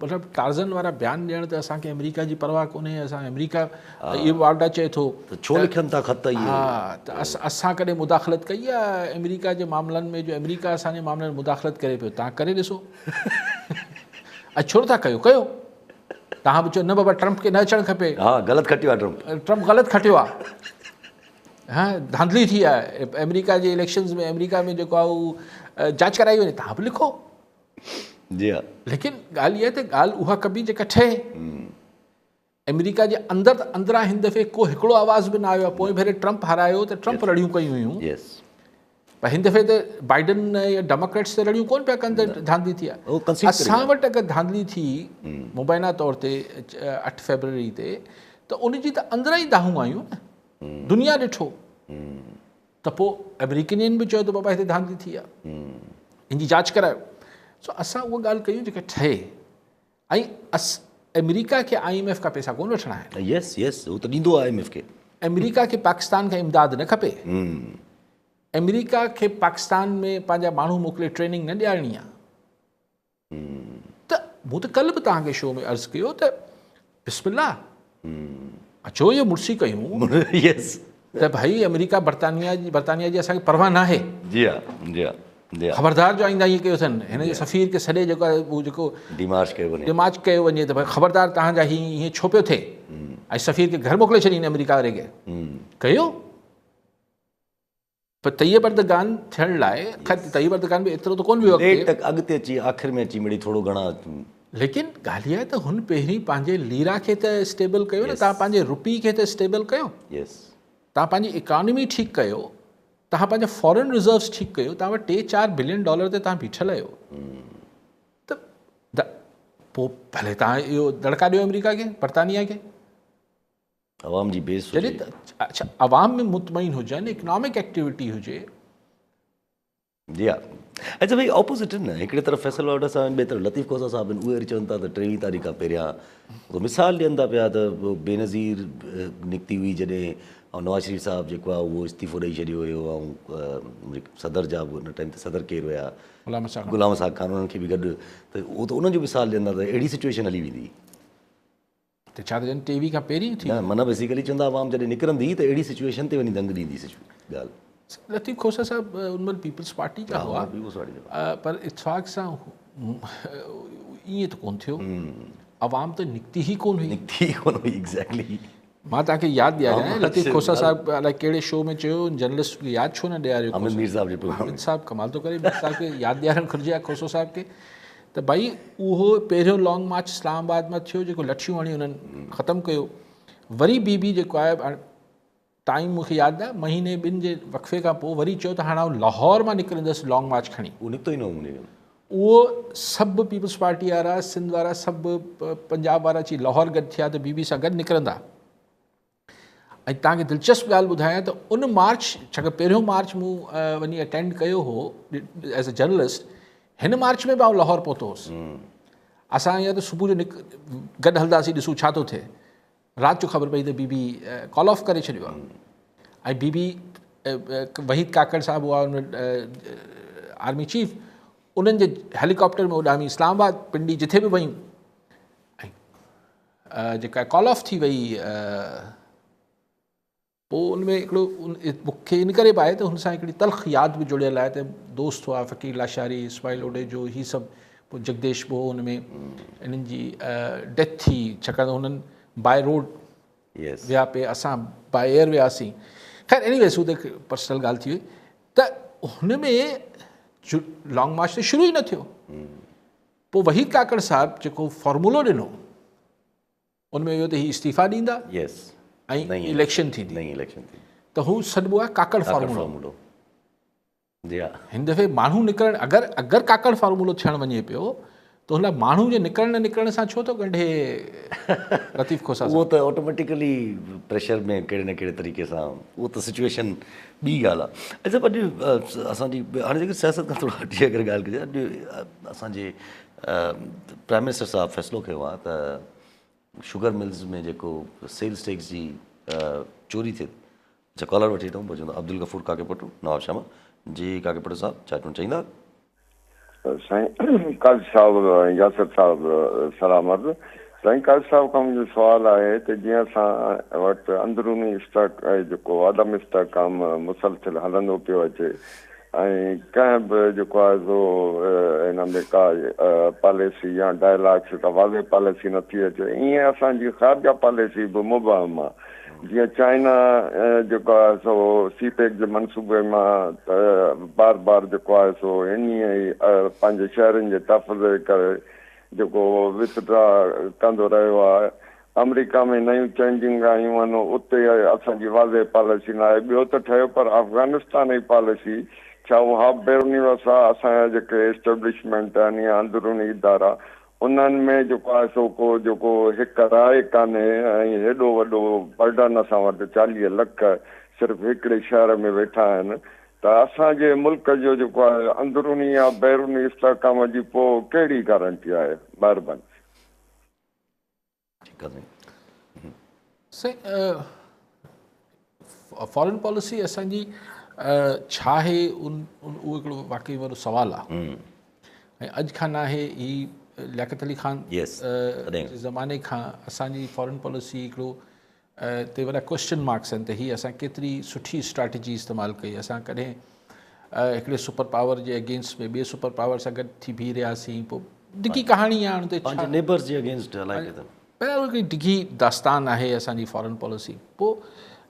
مطلب ٽارزن وارا بيان ڏيڻ ته اسان کي آمريڪا جي پرواهه ڪونهي اسان آمريڪا اهو واوڊا چئي ٿو ته ڇو لکن ٿا خط اهي ها ته اسان ڪڏهن مداخلت ڪئي آهي آمريڪا جي معاملن ۾ جو آمريڪا اسان جي معاملن ۾ مداخلت ڪري پيو تان ڪري ڏسو ۽ ڇو نٿا ڪيو ڪيو تان به چئو نه بابا ٽرمپ کي نه اچڻ کپي ها غلط کٽيو آهي ٽرمپ ٽرمپ غلط کٽيو آهي ها ڌانڌلي ٿي آهي آمريڪا جي اليڪشنز ۾ آمريڪا ۾ جيڪو آهي اهو جاچ ڪرائي وڃي تان به لکو جي ها ليڪن ڳالهه اها ته ڳالهه اها ڪبي جيڪا ٺهي. آمريڪا جي اندر ته اندران هن دفعي ڪو هڪڙو آواز به نه آيو آهي. پوئين ڀيري ٽرمپ هارايو ته ٽرمپ رڙيون ڪيون هيون. پر هن دفعي ته بائيڊن يا ڊيموڪريٽس ته رڙيون ڪونه پيا ڪن ته ڌانڌلي ٿي آهي. اسان وٽ اگر ڌانڌلي ٿي مبينا طور تي 8 فيبروري تي ته ان جي ته اندران ئي دانهون آيون نه. دنيا ڏٺو. ته پوء آمريڪنين به چيو ته بابا هتي ڌانڌلي ٿي آهي ان جي جاچ ڪرايو. سو اسان اها ڳالهه ڪيون جيڪا ٺهي ۽ آمريڪا کي I M F کان پئسا ڪونه وٺڻا آهن. يس يس هو ته ڏيندو آهي I M F کي. آمريڪا کي پاڪستان کان امداد نه کپي. آمريڪا کي پاڪستان ۾ پنهنجا ماڻهو موڪلي ٽريننگ نه ڏيارڻي آهي. ته مون ته ڪلهه به توهان کي شو ۾ عرض ڪيو ته بسم الله اچو اهو مڙسي ڪيون يس ته ڀائي آمريڪا برطانيا جي برطانيا جي اسان کي پرواهه ناهي. جي ها جي ها جي ها خبردار جو آئنده ائين ڪيو اٿن هن جي سفير کي سڏي جيڪو آهي اهو جيڪو ڊيمارچ ڪيو وڃي ڊيمارچ ڪيو وڃي ته ڀائي خبردار توهان جا هي ائين ڇو پيو ٿئي ۽ سفير کي گهر موڪلي ڇڏين آمريڪا واري کي ڪيو پر طيب اردگان ٿيڻ لاء خير طيب اردگان به ايترو ته ڪونه ويو اڳتي. ليٽ اڳتي اچي آخر ۾ اچي مڙئي ٿورو گهڻا. ليڪن ڳالهه اها آهي ته هن پهرين پنهنجي ليرا کي ته اسٽيبل ڪيو نه توهان پنهنجي روپي کي ته اسٽيبل ڪيو. توهان پنهنجي اڪانومي ٺيڪ ڪيو توهان پنهنجا فارن رزروز ٺيڪ ڪيو توهان وٽ ٽي چار بلين ڊالر تي توهان بيٺل آهيو ته پوء ڀلي توهان اهو دڙڪا ڏيو آمريڪا کي برطانيا کي. عوام جي بيس هجي. جڏهن ته اڇا عوام ۾ مطمئن هجن اڪنامڪ ايڪٽيوٽي هجي. جي ها اڇا ڀئي اپوزٽ آهن نه هڪڙي طرف فيصل واوڊا صاحب آهن ٻئي طرف لطيف کوسا صاحب آهن اهي وري چون ٿا ته 23 تاريخ کان پهريان مثال ڏين ٿا پيا ته بينظير نڪتي هئي جڏهن ۽ نواز شريف صاحب جيڪو آهي اهو استعيفو ڏئي ڇڏيو هيو ۽ صدر جا به ان ٽائيم تي صدر ڪير هيا غلام اسحاق غلام اسحاق خان انهن کي به گڏ ته اهو ته انهن جو مثال ڏين ٿا ته اهڙي سچويشن هلي ويندي. ته ڇا ته ڄڻ ٽي وي کان پهرين ٿي. نه معنيٰ بيسيڪلي چوندا عوام جڏهن نڪرندي ته اهڙي سچويشن تي وڃي دنگ ڏيندي ڳالهه. لطيف کوسا صاحب ان مهل پيپلز پارٽي جا هئا پر اتفاق سان ائين ته ڪونه ٿيو عوام ته نڪتي ئي ڪونه هئي. نڪتي ئي ڪونه هئي ايگزيڪٽلي. مان توهان کي ياد ڏياريان لطيف کوسا صاحب الائي ڪهڙي شو ۾ چيو جرنلسٽ کي ياد ڇو نه ڏياريو حامد مير صاحب جي پروگرام حامد صاحب ڪمال ٿو ڪري مير صاحب کي ياد ڏيارڻ گهرجي ها کوسو صاحب کي ته ڀائي اهو پهريون لانگ مارچ اسلام آباد مان ٿيو جيڪو لٺيون هڻي انهن ختم ڪيو وري بي بي جيڪو آهي ٽائيم مونکي ياد نه مهيني ٻن جي وقفي کان پوء وري چيو ته هاڻ آئون لاهور مان نڪرندس لانگ مارچ کڻي اهو نڪتو ئي نه هو اهو سڀ پيپلز پارٽي وارا سنڌ وارا سڀ پنجاب وارا اچي لاهور گڏ ٿيا ته بي بي سان گڏ نڪرندا ۽ توهان کي دلچسپ ڳالهه ٻڌايان ته ان مارچ ڇاڪاڻ پهريون مارچ مون وڃي اٽينڊ ڪيو هو ايز اي جرنلسٽ هن مارچ ۾ به آئون لاهور پهتو هوس اسان ائين ته صبح جو نڪ گڏ هلنداسين ڏسون ڇا ٿو ٿئي رات جو خبر پئي ته بي بي ڪال آف ڪري ڇڏيو آهي ۽ بي بي وحيد ڪاڪڙ صاحب هئا ان آرمي چيف انهن جي هيليڪاپٽر ۾ اڏامي اسلام آباد پنڊي جٿي به ويون ۽ جيڪا ڪال آف ٿي وئي پوء ان ۾ هڪڙو مون کي ان ڪري به آهي ته هن سان هڪڙي تلخ ياد به جڙيل آهي ته دوست هئا فقير لاشاري اسماعيل اوڏيجو هي سڀ پوء جگديش به هو ان ۾ انهن جي ڊيٿ ٿي ڇاڪاڻ ته هنن باء روڊ ويا پئي اسان باء ايئر وياسين خير ايني ويز هو ته پرسنل ڳالهه ٿي وئي ته هن ۾ لانگ مارچ ته شروع ئي نه ٿيو پوء وحيد ڪاڪڙ صاحب جيڪو فارمولو ڏنو ان ۾ اهو ته هي استعيفا ڏيندا ۽ اليڪشن ٿيندي نئين اليڪشن ٿيندي ته هو سڏبو آهي ڪاڪڙ فارمولو. جي ها. هن دفعي ماڻهو نڪرڻ اگر اگر ڪاڪڙ فارمولو ٿيڻ وڃي پيو ته هن لاء ماڻهو جي نڪرڻ نه نڪرڻ سان ڇو ٿو ڳنڍي لطيف کوسا اهو ته آٽوميٽيڪلي پريشر ۾ ڪهڙي نه ڪهڙي طريقي سان اهو ته سچويشن ٻي ڳالهه آهي اڇا اڄ اسان جي هاڻي جيڪي سياست کان ٿورو هٽي اگر ڳالهه ڪجي اڄ اسان جي پرائم منسٽر صاحب فيصلو ڪيو آهي ته شگر ملز ۾ جيڪو سيلز ٽيڪس جي چوري ٿئي اڇا ڪالر وٺي اٿئون پوء چوندو عبدالغفور ڪاڪيپوٽو نوابشاهه مان جي ڪاڪيپوٽو صاحب ڇا چوڻ چاهيندا. سائين قاضي صاحب ۽ ياسر صاحب سلام عرض. سائين قاضي صاحب کان منهنجو سوال آهي ته جيئن اسان وٽ اندروني اسٽاڪ جيڪو عدم استحڪام مسلسل هلندو پيو اچي ۽ ڪنهن به جيڪو آهي سو هن ۾ ڪا پاليسي يا ڊائلاگس ڪا واضح پاليسي نٿي اچي ائين اسان جي خارجه پاليسي به مبهم آهي جيئن چائنا جيڪو آهي سو سي پيڪ جي منصوبي مان ته بار بار جيڪو آهي سو انهيء ئي پنهنجي شهرين جي تحفظ جي ڪري جيڪو وٿڊرا ڪندو رهيو آهي. آمريڪا ۾ نيون چينجنگ آيون آهن اتي اسان جي واضح پاليسي ناهي. ٻيو ته ٺهيو پر افغانستان جي پاليسي ڇا اها بيروني وسا اسان جا جيڪي اسٽيبلشمينٽ آهن يا اندروني ادارا انهن ۾ جيڪو آهي سو ڪو جيڪو هڪ راء ڪانهي ۽ هيڏو وڏو برڊن اسان وٽ 40 لک صرف هڪڙي شهر ۾ ويٺا آهن ته اسان جي ملڪ جو جيڪو آهي اندروني يا بيروني استحڪام جي پوء ڪهڙي گارنٽي آهي؟ مهرباني. ٺيڪ آهي سائين. سائين فارن پاليسي اسان جي ڇا آهي ان اهو هڪڙو واقعي وڏو سوال آهي ۽ اڄ کان نه آهي هي لياقت علي خان جي زماني کان اسان جي فارن پاليسي هڪڙو تي وڏا ڪويسچن مارڪس آهن ته هي اسان ڪيتري سٺي اسٽريٽجي استعمال ڪئي اسان ڪڏهن هڪڙي سپر پاور جي اگينسٽ ۾ ٻئي سپر پاور سان گڏ ٿي بيهي رهياسين پوء ڊگهي ڪهاڻي آهي ان تي پنهنجي نيبرز جي اگينسٽ الائي ڪيترو بهرحال هڪڙي ڊگهي داستان آهي اسان جي فارن پاليسي پوء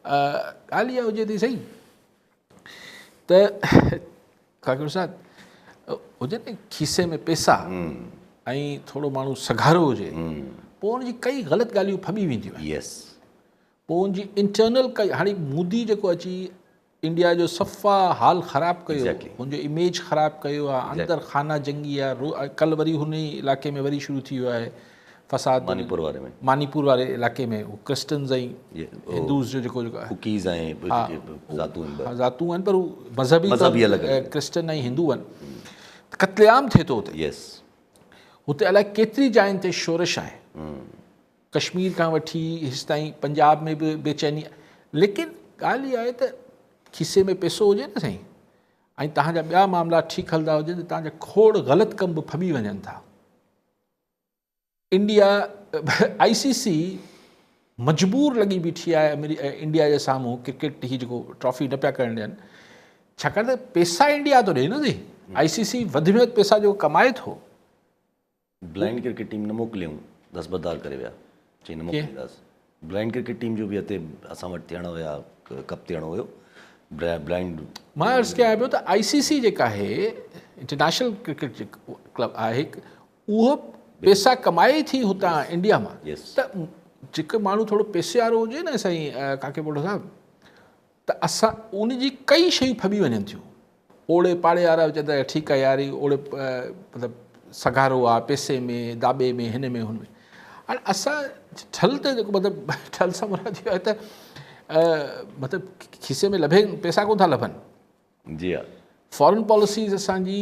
ڳالهه اها هجي ٿي سائين ته ڪاڪڙ صاحب هجي نه کيسي ۾ پيسا ۽ ٿورو ماڻهو سگهارو هجي پوء ان جي ڪئي غلط ڳالهيون ڦٻي وينديون آهن يس پوء ان جي انٽرنل ڪئي هاڻي مودي جيڪو اچي انڊيا جو صفا حال خراب ڪيو هن جو اميج خراب ڪيو آ اندر خانه جنگي آ ڪل وري هن ئي علاقي ۾ وري شروع ٿي ويو آهي فساد مانيپور واري ۾ مانيپور واري علاقي ۾ هو ڪرسچنز ۽ هندوز جو جيڪو جيڪو ڪوڪيز ۽ ذاتون آهن ذاتون آهن پر هو مذهبي مذهبي الڳ ڪرسچن ۽ هندو آهن قتل عام ٿئي ٿو اتي يس هتي الائي ڪيتري جاين تي شورش آهي ڪشمير کان وٺي هيستائين پنجاب ۾ به بيچيني ليڪن ڳالهه اها آهي ته کيسي ۾ پئسو هجي نه سائين ۽ توهان جا ٻيا معاملا ٺيڪ هلندا هجن ته توهان جا کوڙ غلط ڪم به ڦٻي وڃن ٿا. انڊيا آئي سي سي مجبور لڳي بيٺي آهي انڊيا جي سامهون ڪرڪيٽ هي جيڪو ٽرافي نه پيا ڪرڻ ڏين ڇاڪاڻ ته پيسا انڊيا ٿو ڏي نه سائين آئي سي سي وڌ ۾ وڌ پيسا جيڪو ڪمائي ٿو. بلائنڊ ڪرڪيٽ ٽيم نه موڪليائون دستبردار ڪري ويا چي نه موڪلينداس بلائنڊ ڪرڪيٽ ٽيم جو به هتي اسان وٽ ٿيڻو هيا ڪپ ٿيڻو هيو بلائنڊ مان عرض ڪيان پيو ته آئي سي سي جيڪا آهي انٽرنيشنل ڪرڪيٽ ڪلب آهي اهو پيسا ڪمائي ٿي هتان انڊيا مان ته جيڪو ماڻهو ٿورو پيسي وارو هجي نه سائين ڪاڪي پوٽو صاحب ته اسان ان جي ڪئي شيون ڦٻي وڃن ٿيون. اوڙي پاڙي وارا به چوندا ٺيڪ آهي يار هي اوڙي مطلب سگهارو آهي پئسي ۾ داٻي ۾ هن ۾ هن ۾ هاڻي اسان ٺل ته جيڪو مطلب ٺل سان مراد اهو آهي ته مطلب کيسي ۾ لڀي پئسا ڪونه ٿا لڀن. جي ها. فارن پاليسيز اسان جي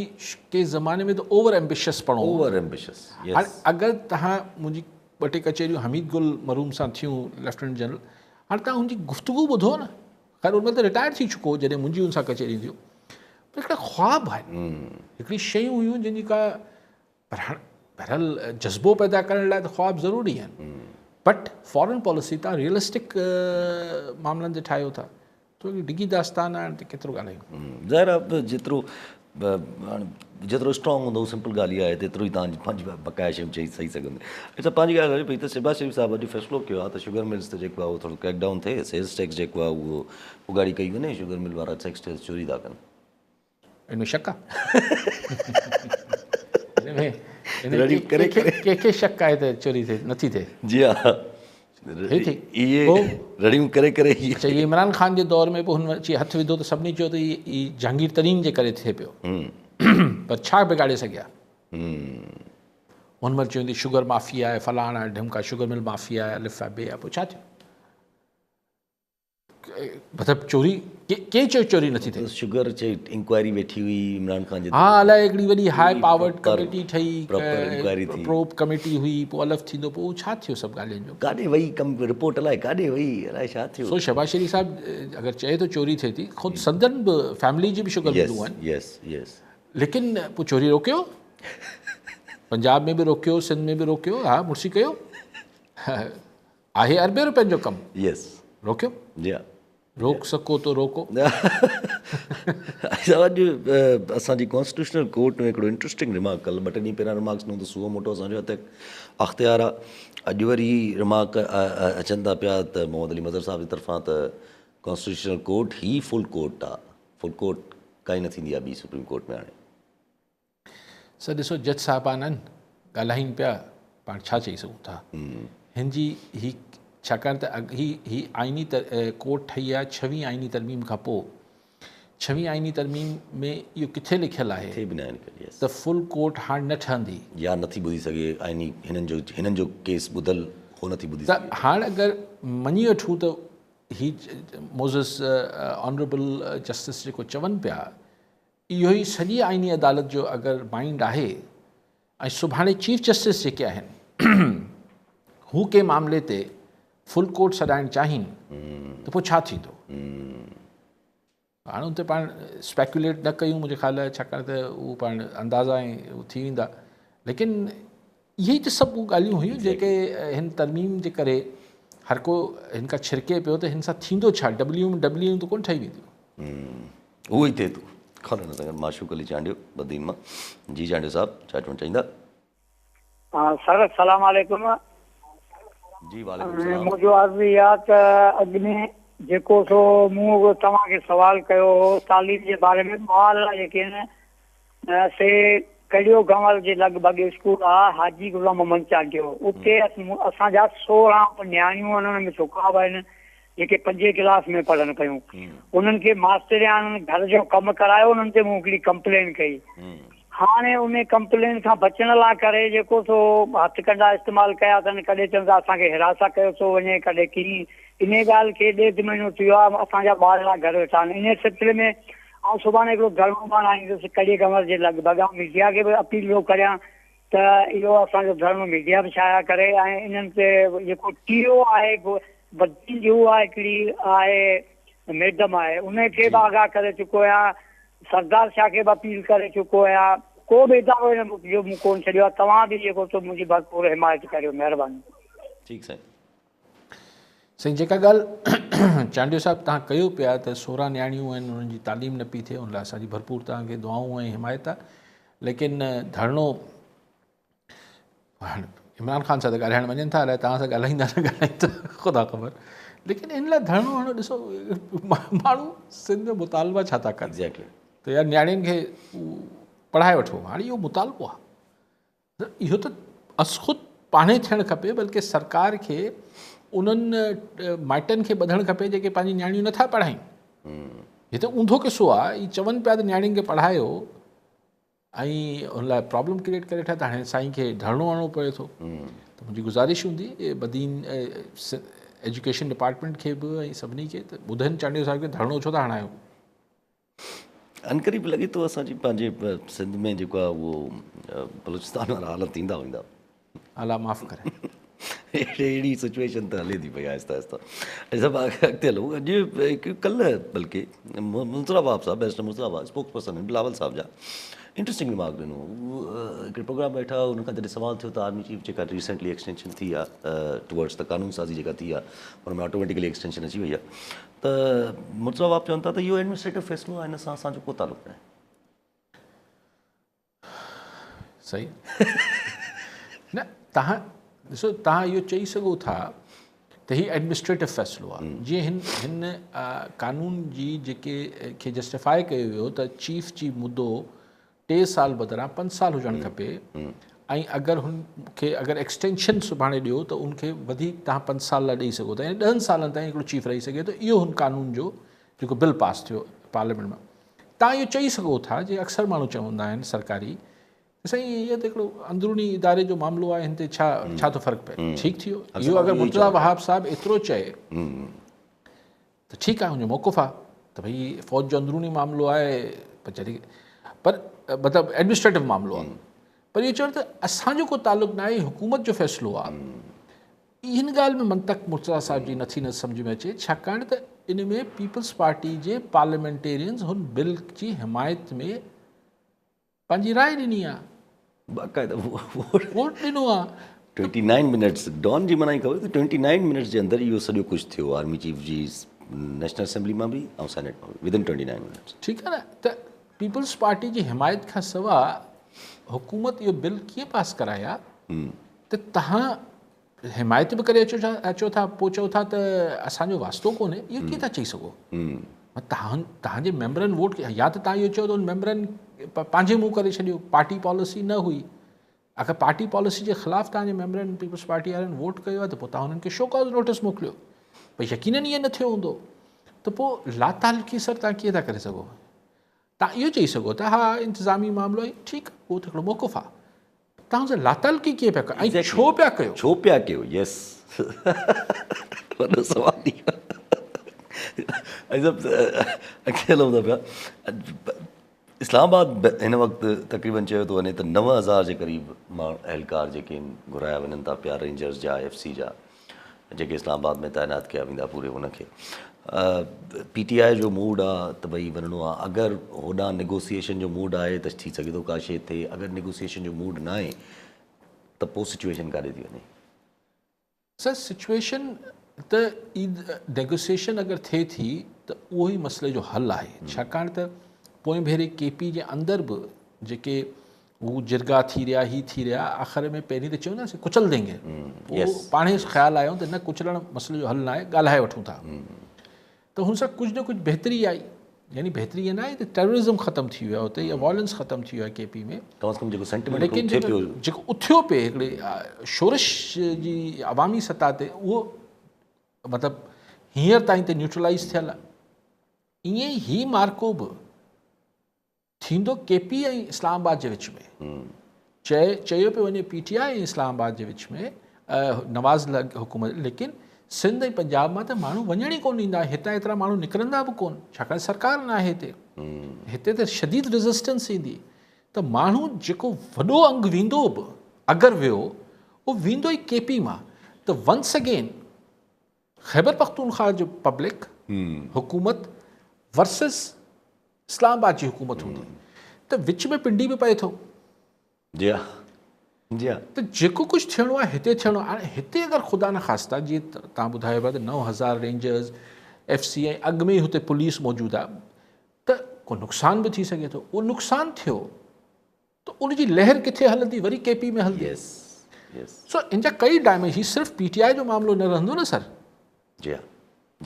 ڪنهن زماني ۾ ته اوور ايمبيشس پڻو هو. Over ambitious yes. هاڻي اگر تهان منهنجي ٻه ٽي ڪچهريون حميد گل مرحوم سان ٿيون ليفٽيننٽ جنرل هاڻي توهان هن جي گفتگو ٻڌو نه، خير ان مهل ته رٽائر ٿي چڪو هو جڏهن منهنجي هن سان ڪچهري ٿيون، پر هڪڙا خواب آهن، هڪڙي شيون هيون جن جي ڪا پر هاڻ بهرحال جذبو پيدا ڪرڻ لاء ته خواب ضروري آهن، بٽ فارن پاليسي توهان ريئلسٽڪ معاملن تي ٺاهيو ٿا، ٿوري ڊگهي داستان آهي هاڻي ڪيترو ڳالهايون. ظاهر آهي جيترو هاڻي جيترو اسٽرانگ هوندو سمپل ڳالهه اها آهي تيترو ئي توهان پنهنجي بقايا شيون چئي سهي سگهندو. اڇا پنهنجي ڳالهه هلي پئي ته شهباز شريف صاحب اڄ فيصلو ڪيو آهي ته شگر ملز تي جيڪو آهي اهو ٿورو ڪريڪ ڊائون ٿئي سيلز ٽيڪس جيڪو آهي اهو اڳاڙي ڪئي وڃي شگر مل وارا ٽيڪس ٽيڪس چوري ٿا ڪن. ان ۾ شڪ آهي؟ ان ۾ ڪنهن کي شڪ آهي ته چوري ٿئي نٿي ٿئي؟ جي ها اهي رڙيون ڪري ڪري هي اڇا عمران خان جي دور ۾ به هن اچي هٿ وڌو ته سڀني چيو ته هي جهانگير ترين جي ڪري ٿئي پيو پر ڇا بگاڙي سگهيا؟ هن مهل چيو ته شگر مافيا آهي فلاڻا آهي ڍمڪا شگر مل مافيا آهي الف آهي بي آهي پوء ڇا ٿيو؟ مطلب چوري ڪنهن چيو چوري نٿي ٿئي؟ شگر چي انڪوائري ويٺي هئي عمران خان جي ها الائي هڪڙي وڏي هاء پاورڊ ڪميٽي ٺهي پراپر انڪوائري ٿي پروب ڪميٽي هئي پوء الف ٿيندو پوء ڇا ٿيو سڀ ڳالهين جو ڪاڏي وئي ڪم رپورٽ الائي ڪاڏي وئي الائي ڇا ٿيو سو شهباز شريف صاحب اگر چئي ٿو چوري ٿئي ٿي خود سندن به فيملي جي به شگر ملون آهن يس يس ليڪن پوء چوري روڪيو. پنجاب ۾ به روڪيو، سنڌ ۾ به روڪيو، ها مڙسي ڪيو. آهي اربين روپين جو ڪم. يس. روڪيو. جي ها. روڪ سڪو تو روڪو. اڄ اسان جي ڪانسٽيٽيوشنل ڪورٽ ۾ هڪڙو انٽرسٽنگ ريمارڪ ڪل ٻه ٽي ڏينهن پهريان ريمارڪس ڏنو ته سو موٽو اسان جو هٿ اختيار آ. اڄ وري ريمارڪ اچن ٿا پيا ته محمد علي مظهر صاحب جي طرفان ته ڪانسٽيٽيوشنل ڪورٽ هي فل ڪورٽ آ، فل ڪورٽ ڪائي نه ٿيندي آ ٻي سپريم ڪورٽ ۾ هاڻي. سر ڏسو جج صاحبان آهن ڳالهائين پيا پاڻ ڇا چئي سگهون ٿا هن جي هي ڇاڪاڻ ته هي هي آئيني ڪورٽ ٺهي آهي ڇويهين آئيني ترميم کان پوء ڇويهين آئيني ترميم ۾ اهو ڪٿي لکيل آهي ڪٿي به ناهي لکيل ته فل ڪورٽ هاڻ نه ٺهندي يا نٿي ٻڌي سگهي آئيني هنن جو هنن جو ڪيس ٻڌل هو نٿي ٻڌي سگهي ته هاڻ اگر مڃي وٺون ته هي معزز آنريبل جسٽس جيڪو چون پيا اهو ئي سڄي آئيني عدالت جو اگر مائنڊ آهي ۽ سڀاڻي چيف جسٽس جيڪي آهن هو ڪنهن معاملي تي فل ڪورٽ سڏائڻ چاهين ته پوء ڇا ٿيندو؟ هاڻي ان تي پاڻ اسپيڪيوليٽ نه ڪيون منهنجي خيال آهي ڇاڪاڻ ته اهو پاڻ اندازا ۽ ٿي ويندا ليڪن اهي ئي ته سڀ اهي ڳالهيون هيون جيڪي هن ترميم جي ڪري هر ڪو هن کان ڇرڪي پيو ته هن سان ٿيندو ڇا؟ ڊبليون ۾ ڊبليون ته ڪونه ٺهي وينديون. اهو ئي ٿئي ٿو. خبر سان گڏ معشوق علي چانڊيو بدين مان. جي چانڊيو صاحب ڇا چوڻ چاهيندا؟ سر السلام عليڪم. جي وعليڪم السلام. منهنجو عرض هي آ ته اڳ ۾ جيڪو سو مون توهان کي سوال ڪيو هو تعليم جي باري ۾ ٻار جيڪي آهن سي ڪڙيو گنور جي لڳ ڀڳ اسڪول آ حاجي غلام محمد چانڊيو اتي اسان جا 16 نياڻيون آهن انهن ۾ ڇوڪرا به آهن جيڪي پنجين ڪلاس ۾ پڙهن پيون انهن کي ماسترياڻين گهر جو ڪم ڪرايو انهن تي مون هڪڙي ڪمپلين ڪئي هاڻي ان ڪمپلين کان بچڻ لاء ڪري جيڪو سو هٿ ڪنڊا استعمال ڪيا اٿن ڪڏهن چون ٿا اسان کي هراسان ڪيو ٿو وڃي ڪڏهن ڪيئن انهي ڳالهه کي ڏيڍ مهينو ٿي ويو آهي اسان جا ٻارڙا گهر ويٺا آهن انهي سلسلي ۾ آئون سڀاڻي هڪڙو ڌرڻو به هڻائيندس ڪڙي ڪنور جي لڳ ڀڳ. آئون ميڊيا کي به اپيل ٿو ڪريان ته اهو اسان جو ڌرڻو ميڊيا به شايع ڪري ۽ انهن تي جيڪو ٽي او آهي بدين جي اها هڪڙي آهي ميڊم آهي ان کي به آگاهه ڪري چڪو آهيان سردار شاهه کي به اپيل ڪري چڪو آهيان ڪو به ادارو هن جو مون ڪونه ڇڏيو آهي توهان به جيڪو سو منهنجي ڀرپور حمايت ڪريو مهرباني. ٺيڪ سائين. سائين جيڪا ڳالهه چانڊيو صاحب توهان ڪيو پيا ته 16 نياڻيون آهن انهن جي تعليم نه پئي ٿئي ان لاء اسان جي ڀرپور توهان کي دعائون ۽ حمايت آهي ليڪن ڌرڻو هاڻي عمران خان سان ته ڳالهائڻ وڃن ٿا الائي توهان سان ڳالهائيندا نه ڳالهائيندا خدا خبر ليڪن ان لاء ڌرڻو هڻو ڏسو ماڻهو سنڌ ۾ مطالبا ڇا ٿا ڪن ته يار نياڻين کي پڙهائي وٺو هاڻي اهو مطالبو آهي اهو ته ازخود پاڻهي ٿيڻ کپي بلڪه سرڪار کي انهن مائٽن کي ٻڌڻ کپي جيڪي پنهنجي نياڻيون نٿا پڙهائين. هي ته اونڌو قصو آهي هي چون پيا ته نياڻين کي پڙهايو ۽ ان لاء پرابلم ڪريئيٽ ڪري ويٺا ته هاڻي سائين کي ڌرڻو هڻڻو پوي ٿو ته منهنجي گذارش هوندي بدين ايجوڪيشن ڊپارٽمينٽ کي به ۽ سڀني کي ته ٻڌن چانڊيو صاحب کي ڌرڻو ڇو ٿا هڻايو. انڪري به لڳي ٿو اسان جي پنهنجي سنڌ ۾ جيڪو آهي اهو بلوچستان وارا حالت ٿيندا ويندا. الله معاف ڪري. اهڙي سچويشن ته هلي ٿي پئي آهستي آهستي. ۽ سڀ اڳتي هلون اڄ هڪ ڪلهه بلڪه مرتضيٰ وهاب صاحب barrister Murtaza Wahab spokes person آهن بلاول صاحب جا انٽرسٽنگ ريمارڪ ڏنو هڪڙي پروگرام ويٺا ان کان جڏهن سوال ٿيو ته آرمي چيف جيڪا ريسينٽلي ايڪسٽينشن ٿي آهي ٽورڊس ته قانون سازي جيڪا ٿي آهي ان ۾ آٽوميٽيڪلي ايڪسٽينشن اچي وئي آهي ته مرتضيٰ وهاب چون ٿا ته اهو ايڊمنسٽريٽو فيصلو آهي ان سان اسان جو ڪو تعلق ناهي. صحيح نه تهان ڏسو تهان اهو چئي سگهو ٿا ته هي ايڊمنسٽريٽو فيصلو آهي جيئن هن هن قانون جي جيڪي کي جسٽيفائي ڪيو ويو ته چيف جي مدو ٽي سال بدران پنج سال هجڻ کپي ۽ اگر هن کي اگر ايڪسٽينشن سڀاڻي ڏيو ته ان کي وڌيڪ توهان پنج سال لاء ڏئي سگهو ٿا يعني ڏهن سالن تائين هڪڙو چيف رهي سگهي ٿو اهو هن قانون جو جيڪو بل پاس ٿيو پارليامينٽ مان توهان اهو چئي سگهو ٿا جي اڪثر ماڻهو چوندا آهن سرڪاري ته سائين اهو ته هڪڙو اندروني اداري جو معاملو آهي هن تي ڇا ڇا ٿو فرق پئي ٺيڪ ٿي ويو اهو اگر مرتضيٰ وهاب صاحب ايترو چئي ته ٺيڪ آهي ان جو موقف آهي ته ڀئي فوج جو اندروني معاملو آهي پر جڏهن پر مطلب ايڊمنسٽريٽو معاملو آهي پر اهو چوڻ ته اسانجو ڪو تعلق نه آهي حڪومت جو فيصلو آهي هن ڳالهه ۾ منطق مرتضيٰ صاحب جي نٿي نه سمجھ ۾ اچي ڇاڪاڻ ته ان ۾ پيپلز پارٽي جي پارليامينٽيرينز هن بل جي حمايت ۾ پنهنجي راء ڏني آهي. باقاعده ووٽ ووٽ ڏنو آ. 29 منٽس ڊان جي معنيٰ هي خبر ته 29 منٽس جي اندر اهو سڄو ڪجهه ٿيو آرمي چيف جي نيشنل اسيمبلي مان به ۽ سينيٽ مان به ودن 29 منٽس. ٺيڪ آ نه ته پيپلز پارٽي جي حمايت کان سوا حڪومت اهو بل ڪيئن پاس ڪرائي ها ته تهان حمايت به ڪري اچو اچو ٿا پوء چئو ٿا ته اسان جو واسطو ڪونهي اهو ڪيئن ٿا چئي سگهو تهان تهان جي ميمبرن ووٽ يا ته تهان اهو چئو ته ان ميمبرن پنهنجي منهن ڪري ڇڏيو پارٽي پاليسي نه هئي اگر پارٽي پاليسي جي خلاف تهان جي ميمبرن پيپلز پارٽي وارن ووٽ ڪيو آهي ته پوء تهان انهن کي شو ڪاز نوٽس موڪليو پر يقينن ائين نه ٿيو هوندو ته پوء لاتعلقي سر تهان ڪيئن ٿا ڪري سگهو تان اهو چئي سگهو ته ها انتظامي معاملو آهي ٺيڪ اهو ته هڪڙو موقف آهي توهان سان لاتعلقي ڪيئن پيا ڪيو ۽ ڇو پيا ڪيو؟ ڇو پيا ڪيو يس وڏو سوال اهو ۽ سڀ اڳتي هلون ٿا پيا اسلام آباد هن وقت تقريبن چيو ٿو وڃي ته 9000 جي قريب ماڻهو اهلڪار جيڪي آهن گهرايا وڃن ٿا پيا رينجرز جا ايف سي جا جيڪي اسلام آباد ۾ تعينات ڪيا ويندا پوري ان کي پي ٽي آء جو موڊ آ ته ڀئي وڃڻو آ اگر هوڏانهن نيگوسيئيشن جو موڊ آهي ته ٿي سگهي ٿو ڪا شيء ٿئي اگر نيگوسيئيشن جو موڊ نه آهي ته پوء سچويشن ڪاڏي ٿي وڃي؟ سر سچويشن ته نيگوسيئيشن اگر ٿئي ٿي ته اهو ئي مسئلي جو حل آهي ڇاڪاڻ ته پوئين ڀيري ڪي پي جي اندر به جيڪي هو جرڳا ٿي رهيا هي ٿي رهيا آخر ۾ پهرين ته چيو نه اسين ڪچل دينگي پوء پاڻ ئي خيال آيو ته نه ڪچلڻ مسئلي جو حل نه آهي ڳالهائي وٺون ٿا ته هن سان ڪجهه نه ڪجهه بهتري آئي يعني بهتري ائين نه آئي ته ٽيررزم ختم ٿي ويو اتي يا وائلنس ختم ٿي ويو آهي ڪي پي ۾ ڪم از ڪم جيڪو سينٽيمينٽ ليڪن جيڪو اٿيو پئي هڪڙي شورش جي عوامي سطح تي اهو مطلب هينئر تائين ته نيوٽرلائز ٿيل آهي ائين ئي هي مارڪو به ٿيندو ڪي پي ۽ اسلام آباد جي وچ ۾ چيو پيو وڃي پي ٽي آء ۽ اسلام آباد جي وچ ۾ نواز لڳ حڪومت ليڪن سنڌ ۽ پنجاب مان ته ماڻهو وڃڻ ئي ڪون ڏيندا هتان ايترا ماڻهو نڪرندا به ڪون ڇاڪاڻ سرڪار نه آهي هتي هتي ته شديد ريزسٽنس ايندي ته ماڻهو جيڪو وڏو انگ ويندو به اگر ويو اهو ويندو ئي ڪي پي مان ته ونس اگين خيبرپختونخواهه جو پبلڪ حڪومت ورسز اسلام آباد جي حڪومت هوندي ته وچ ۾ پنڊي به پئي ٿو. جي ها جي ها. ته جيڪو ڪجهه ٿيڻو آهي هتي ٿيڻو آهي هتي اگر خدا نخواسته جيئن توهان ٻڌايو پيا ته 9000 رينجرز ايف سي ۽ اڳ ۾ ئي هتي پوليس موجود آهي ته ڪو نقصان به ٿي سگهي ٿو اهو نقصان ٿيو ته ان جي لهر ڪٿي هلندي وري ڪي پي ۾ هلندي يس يس سو ان جا ڪئي ڊائمينشن هي صرف پي ٽي آء جو معاملو نه رهندو نه سر. جي ها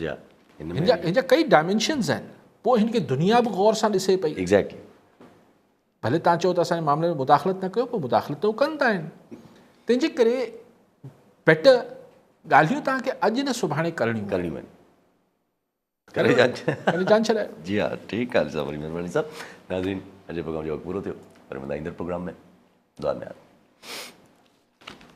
جي ها هن جا هن جا ڪئي ڊائمينشنز آهن پوء هن کي دنيا به غور سان ڏسي پئي. ايگزيڪٽلي. ڀلي تان چئو ته اسان جي معاملي ۾ مداخلت نه ڪيو پر مداخلت ته هو ڪن ٿا آهن تنهن جي ڪري بيٽر ڳالهيون توهان کي اڄ نه سڀاڻي ڪرڻيون ڪرڻيون آهن. ڪري جان ڪري جان ڇڏايو. جي ها ٺيڪ آهي صاحب وڏي مهرباني صاحب ناظرين اڄ جي پروگرام جو وقت پورو ٿيو وري ملندا ايندڙ پروگرام ۾ دعا ۾ ياد.